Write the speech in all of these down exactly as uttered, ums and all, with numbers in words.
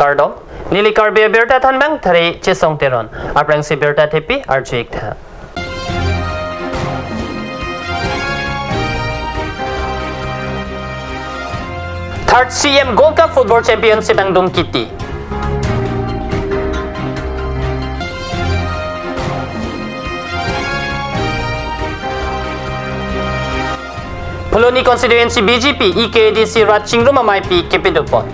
Kardom, neli Karbi abirta thanbang Thari Chesong Teron. Aphrangsi birta thepi arju-ik tha. Third C M Gold Cup Football Championship angdung kiti. Phuloni Constituency B J P E K A D C rat chingrum ameipi kepadopon.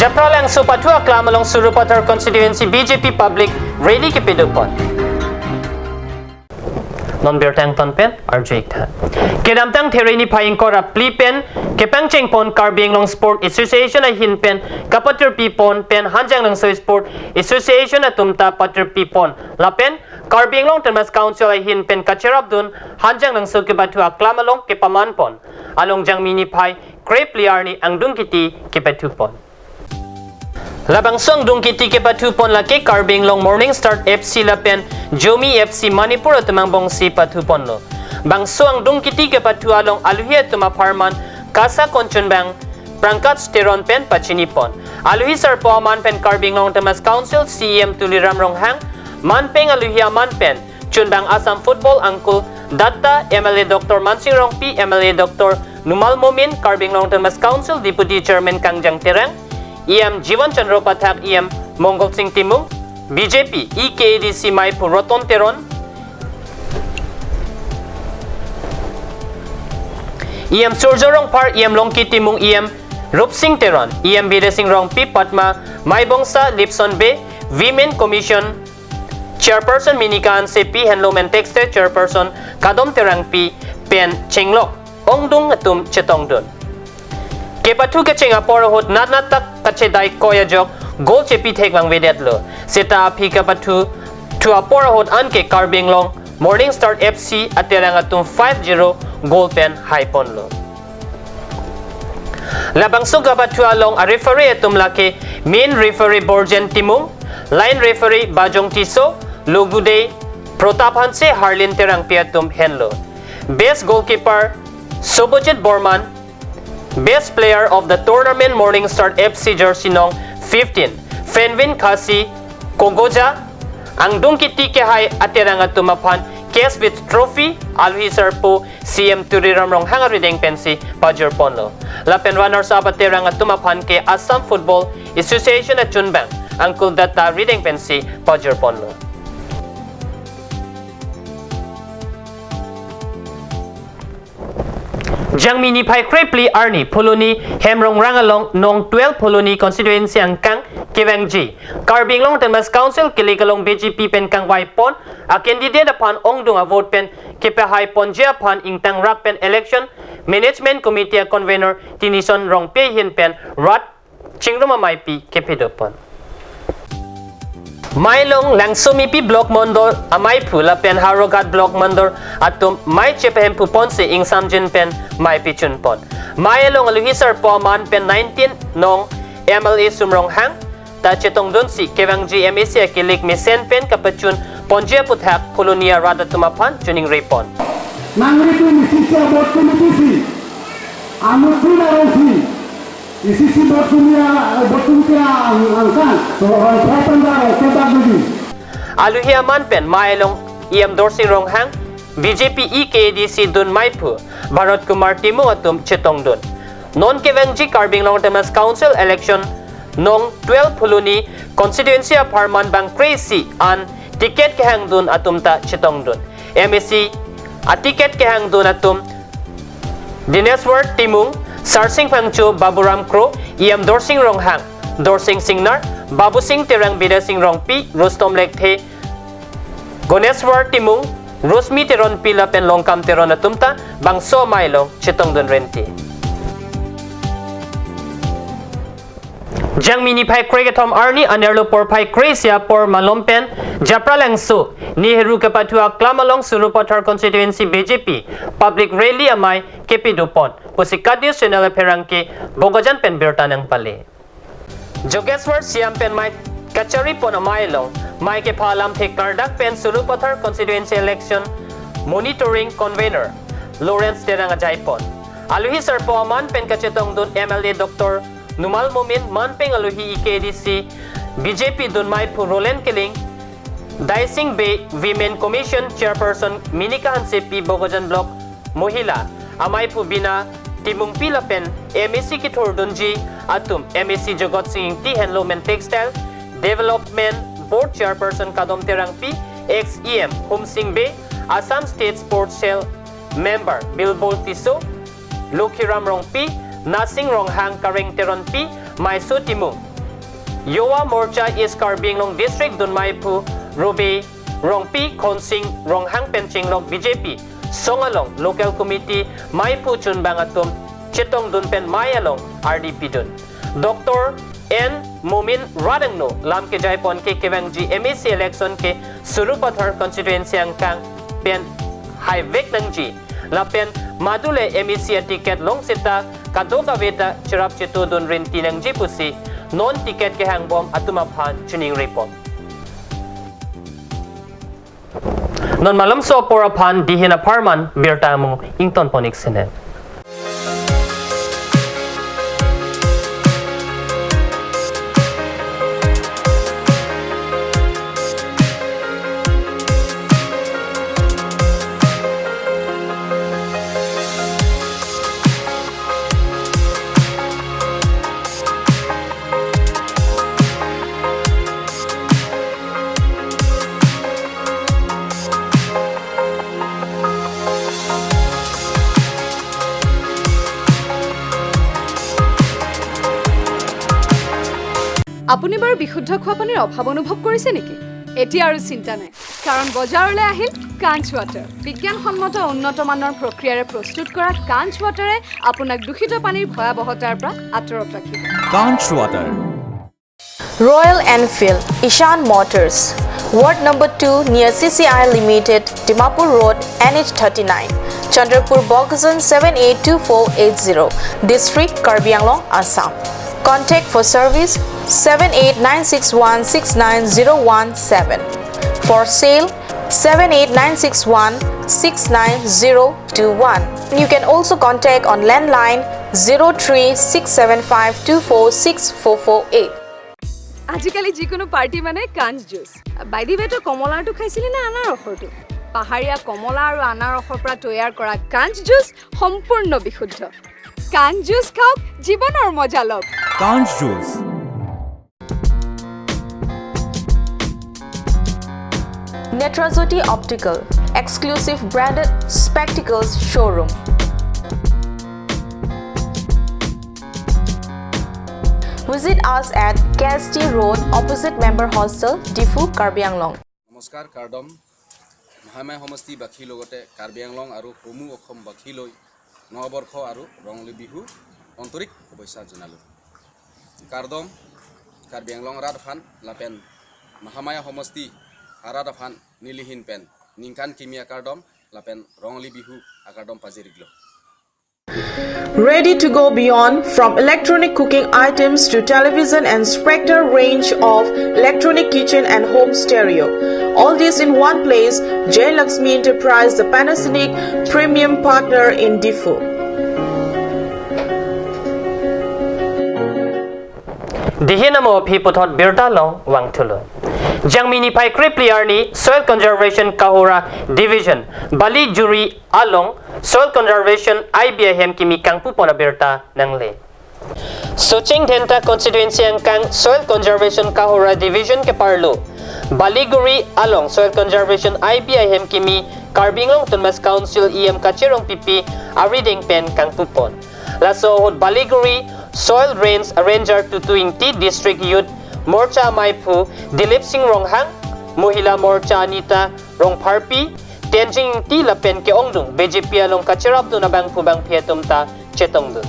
Japralangso pathu aklam along Sarupathar Constituency B J P Public Rally kepadopon. Non birta angton pen arju-ik tha. Kedamtang Theri niphai ingkoi ra phli pen kepangchengpon Karbi Anglong Sport Association ahin pen kapatirpipon pen Hanjanglangso Sport Association atum ta patirpipon lapen Karbi Anglong Autonomous Council ahin pen kacherapdun Hanjanglangso kepathu aklam along kepamanpon. Along Jangmi niphai krephli arni angdung kiti kepathupon. Labangso angdung kiti kepathupon lake Karbi Anglong Morning Star F C lapen Jomi F C Manipur atum angbongsi pathuponlo. Bangso angdung kiti kepathu along aluhi atum apharman Kasa Konchunbang Prangkat Teron pen pachinipon. Aluhi sarpo aman pen Karbi Anglong Autonomous Council C E M Tuliram Ronghang, manpeng aluhi aman pen chunbang Assam Football Angkul Datta, M L A Doctor Mansing Rongpi, M L A Doctor Numal Momin, Karbi Anglong Autonomous Council Deputy Chairman Kangjang Terang, E M Jiwan Chandra Pathak, E M Mongol Sing Timung, B J P E K A D C meiphu Roton Teron, E M Surjo Rongphar, E M Longki Timung, E M Rupsing Teron, E M Bidya Sing Rongpi, Padma Maibongsa, Lipson Bey, Women Commission Chairperson Minika Hansepi, Handloom and Textile Chairperson Kadom Terangpi pen chenglok ongdung atum chetongdun. Kepathu kecheng apor ahut natnat tak kachedai koi ajok goal chepi thek vangvedetlo. Seta aphi kepathu thu apor ahut anke Karbi Anglong Morning Star F C aterang atum five zero goal pen haiponlo. Labangso kepathu along a referee atum lake main referee Borjen Timung, line referee Bajong Tisso, Logudei Protap Hanse, Harlin Terangpi atum henlo. Best goalkeeper Sobojit Borman, best player of the tournament Morning Star F C jersey nong fifteen, Fenvin Khasi Kogoja, angdung kiti kehai aterang atum aphan cash with trophy, aluhi sarpo C E M Tuliram Ronghang arideng pensi pajirponlo. Lapen runners up aterang atum aphan ke Assam Football Association achunbang Angkul Datta arideng pensi pajirponlo. Jangmi niphai krephli arni Phuloni Hemrongrang along nong twelve Phuloni constituency angkang kevangji Karbi Anglong Autonomous Council kelik along B J P pen kangvaipon a candidate aphan ongdung a vote pen kepahaiponji aphan ingtang rap pen Election Management Committee a convener Tinison Rongpi ahin pen rat chingrum ameipi kepadopon. Mei along Langsomipi Block Mondol ameiphu lapen Howraghat Block Mondol atum mei chepahemphuponsi ingsamjin pen mei pichunpon. Mei along aluhi sarpo aman pen nineteen nong M L A Sum Ronghang ta chetongdunsi kevangji M A C akelik mesen pen kapachunponji aphuthak Phuloni arat atum aphan chiningrepon. Nangri tu misi sia bot tu misi. Anu tu na rosi. Isi si bot kumia, bot kumia ang, angkang. So, orang Pratan dah, orang Pratan lagi. Aluhi aman pen mei along E M Dorsing Ronghang, B J P E K A D C dun meiphu Bharat Kumar Timung atum chetongdun. Non kevangji Karbi Anglong Autonomous Council election nong twelve Phuloni constituency apharman bang kre-isi an ticket kehangdun atum ta chetongdun. M A C a ticket kehangdun atum Dineswar Timung, Sarsing Phangcho, Baburam Kro, E M Dorsing Ronghang, Dorsing Singnar, Babusing Terang, Bidya Sing Rongpi, Rustom Lekthe, Goneswar Timung, Rosmi Teronpi lapen Longkam Teron atum ta bangso mei along chetongdun renti. Jangmi niphai krekethom arni anerlo porphai kre-isi apor malom pen Japralangso Nehru kepathu aklam along Sarupathar constituency B J P public rally amei kepadopon. Pusi KAT News channel apherangke Bokajan pen birta nangpale. Jogeswar Siam pen mei kacharipon amei along mei kepha alamthe klardak pen Sarupathar constituency election monitoring convener Lawrence Terang ajaipon. Alohi sarpo aman pen kachetongdun M L A Doctor Numal Momin, manpeng alohi E K D C B J P dunmeiphu Roland Killing, Daising Bey, Women Commission Chairperson Minika Hansepi, Bokajan Block Mohila, ameiphu Bina Timungpi lapen M A C kethurdunji atum, M A C Jagat Sing Ingti, Handloom and Textile Development Board Chairperson Kadom Terangpi, ex E M Humsing Bey, Assam State Sports Cell Member Bilbol Tisso, Lokhiram Rongpi, Nasing Ronghang, Kareng Teronpi, Maiso Timung. Yuva Morcha East Karbi Anglong District dunmeiphu Robe Rongpi, Khonsing Ronghang pen chinglok B J P song along Local Committee meiphu chunbang atum chetongdun pen mei along ardi pidun. Doctor N Momin rat angno lam kejaipon ke kevangji M A C election ke Sarupathar constituency angkang pen haivek nangji lapen madule M A C aticket long seta kadokave ta cherap chetodun rinti nangji pusi non ticket kehangbom atum aphan chiningripon. Non malomso apor aphan dihin apharman birta amung ingtonpon ik sene. আপুনি বাৰু বিশুদ্ধ খোৱা পানীৰ অভাৱ অনুভৱ কৰিছে নেকি? এতিয়া আৰু চিন্তা নাই, কাৰণ বজাৰলৈ আহিল কাঞ্চ ৱাটাৰ। বিজ্ঞানসন্মত উন্নত মানৰ প্ৰক্ৰিয়াৰে প্ৰস্তুত কৰা কাঞ্চ ৱাটাৰে আপোনাক দূষিত পানীৰ ভয়াৱহতাৰ পৰা আঁতৰত ৰাখিব। Kanch Water. Royal Enfield, Ishan Motors, Ward number two near C C I Limited, Dimapur Road, N H thirty-nine, Chandrapur, Bokajan seven eight two four eight zero, District, Karbi Anglong, Assam. Contact for service seven eight nine six one six nine zero one seven. For sale seven eight nine six one six nine zero two one. You can also contact on landline zero three six seven five two four six four four eight. আজিকালি যিকোনো পাৰ্টি মানে কাঞ্চ juice. By the ৱে, তই কমলাৰটো খাইছিলি নে আনাৰসৰটো? পাহাৰীয়া কমলা আৰু আনাৰসৰ পৰা তৈয়াৰ কৰা কাঞ্চ জুচ সম্পূৰ্ণ বিশুদ্ধ। কাঞ্চ জুচ খাওক, জীৱনৰ মজা লওক। Kanch Juice. Netrajyoti Optical, exclusive branded spectacles showroom. Visit us at K S T Road, opposite Member Hostel, Diphu, Karbi Anglong. নমস্কাৰ, কাৰ্ডম। মহামায়া সমষ্টিবাসীৰ লগতে কাৰ্বি আংলং আৰু সমূহ অসমবাসীলৈ নৱবৰ্ষ আৰু ৰঙালী বিহু আন্তৰিক শুভেচ্ছা জনালোঁ। Kardom, Karbi Anglong arat aphan lapen Mahamaya homosti arat aphan nelihin pen ningkan kimi akardom lapen Rongli Bihu akardom pajir-iklo. Ready to go beyond, from electronic cooking items to television and Spectre range of electronic kitchen and home stereo. All this in one place, Jayalakshmi Enterprise, the Panasonic premium partner in Diphu. Dihin amo aphi puthot birta along vangthulo. Jangmi niphai krephli arni Soil Conservation Kohora Division, Baliguri along Soil Conservation I B ahem kimi kangpupon abirta nangle. Socheng Dhenta Constituency angkang Soil Conservation Kohora Division keparlo Baliguri along Soil Conservation I B ahem kimi Karbi Anglong Autonomous Council E M Kache Rongpipi arideng pen kangpupon. Laso ahut Baliguri Soil Range Ranger Tutu Ingti, District Youth Morcha ameiphu Dilip Singh Ronghang, Mohila Morcha Anita Rongpharpi, Tenzing Ingti lapen ke-ongdung B J P along kacherapdun abangphu bangphi atum ta chetongdun.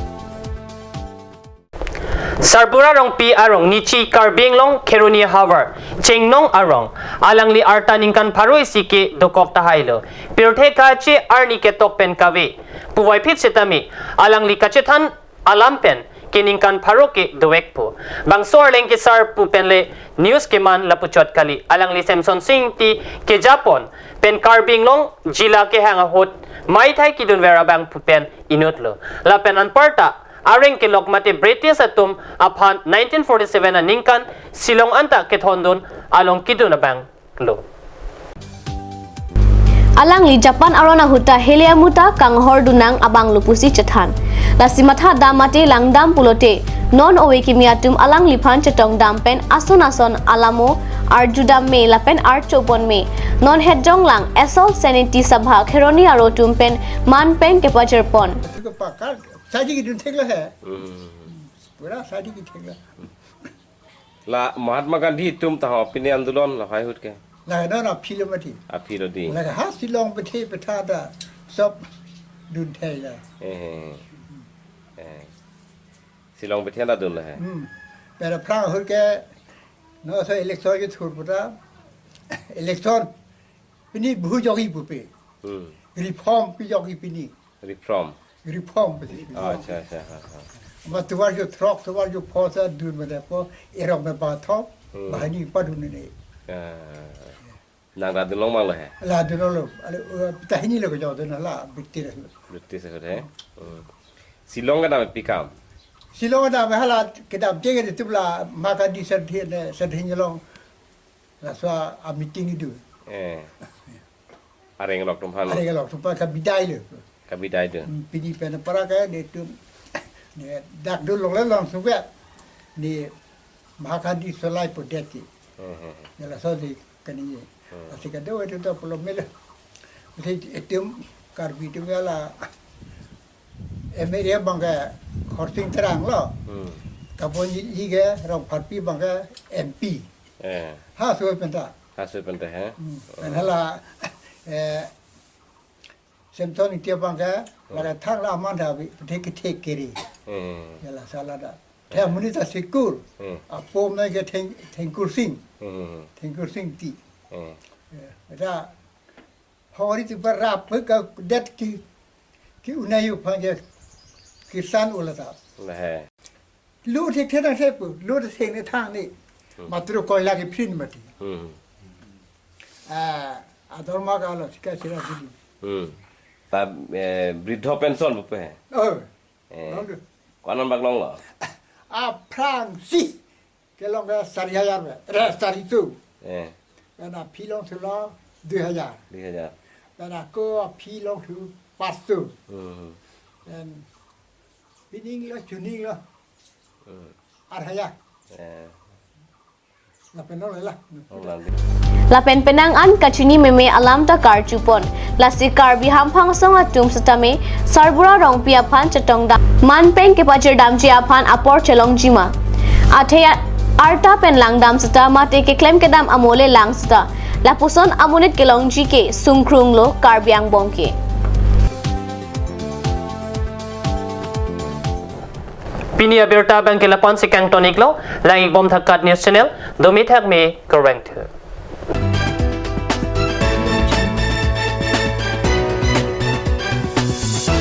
Sarbura Rongpi arong Nichi Karbi Anglong Kheroni havar Chengnong arong alangli arta ningkan pharo isi ke dokok tahailo. Pirthe kache arni ketok pen kave puvoiphit setame alangli kachethan alam pen ke ningkan pharo ke dovekpo. Bangso arleng kesar pu penle news keman lapuchot kali. Alangli Samson Singh Ingti kejapon pen Karbi Anglong jila kehang ahut Maithai kidunver abang pu pen inutlo. Lapen anparta areng kelok mate British atum aphan nineteen forty-seven aningkan Shillong anta kethondun along kidun abanglo. Alangli Japan aron ahut ta hele amu ta kanghor dunnang abanglo pusi chethan. Lasi matha dam mate langdam pulote non ove kimi atum alangliphan chetongdam pen ason ason alamo arjudam me lapen archopon me. Non hetjonglang Assault Sanity Sabha Kheroni aro atum pen man pen kepajirpon. Itu ke pakar, sadi kidun theklo he. Hmm. Pura sadi kitheklo. La Mahatma Gandhi atum ta ho pini andolon lahai ahut ke. La no na philo mati. Aphilo di. La ha Shillong bethe betha ta sob dunthai la. Eh, eh, eh. Shillong bethe ta dunlo he. Hmm. Pen aphrang ahut ke no so election kethur puta. Election pini buhu jogi pupe. Hmm. Reform pi jogi pini. Reform. Reform pusi. Ah, acha, acha, ha, ha. Ma tovar jo throk, tovar jo pho ta dun mane po, erok me ba thom, Hmm. bahani padun ne. Ah. Nang ra dunlong mang lo he. La dunlo, ale, uh, tahini lo jo dun la, British. British ahut he. Hmm. Shillong kedam pi kam. Shillong kedam hala kedam jeng de tupla Mahatma Gandhi sardhi ne, sardhi nyelong. Laso a meeting idu. Eh. Areng lok atum aphan. Areng lok atum aphan kabidai lo. Kabidai do. Hmm, pini pen para ke de atum. Ne dak dun longle long suga. Ne Mahatma Gandhi solai po deti. Hmm, hmm, hmm. Ne laso si kani ye. Hmm. Lasi kado itu to pulo melo. Lasi atum Karbi atum ya la M L A abang ke Khorsing Terang lo. Hmm. Kabon ji ke Rongpharpi abang ke M P. Eh. Ha so penta. Ha so penta he. Hmm. Pen hala, eh, Semson Ingti abang ke, Hmm. la thang la aman da bi, thek thek kiri. Hmm. Ya la sala da. Te amonit ta sikur. Hmm. Apo me ke Theng, Thengkur Sing. Hmm. Thengkur Sing ti. Hmm. Ya, da hori ti barap ke ka det ki, ki unayu aphan ke kisan ulata. La he. Lu thek thek thang thek pu, lu thek ne thang ne. Hmm. Matro koila ke print mati. Hmm. Ah, ador ma ka lo sika sira sidi. Hmm. Ta, eh, briddho pension pupe he. Oh. Eh. Long do. Ko-an bak longlo? Aphrangsi. Kelong ke sari hajar be. Eh, sari tu. Eh. Pen aphi longthulo dui hajar. Dui hajar. Pen ako aphi longthu pas tu. Hmm. Pen pining lo, chuning lo. Hmm. Ar hajar. Eh. Lapen lo la. Oh, lang di. Lapen penang an kachini meme alam ta karchupon. Lasi Karbi hamphang asong atum setame Sarbura Rongpi aphan chetongdam man pen kepachirdamji aphan apor chelongjima. Athe arta pen langdam seta mate keklem kedam amole lang seta. Lapuson amonit kelongji ke sungkrunglo Karbi angbong ke. Pini abirta abang ke lapu-an si kangton iklo, lang-ik bom tha KAT News Channel, domi thak me kurvangthu.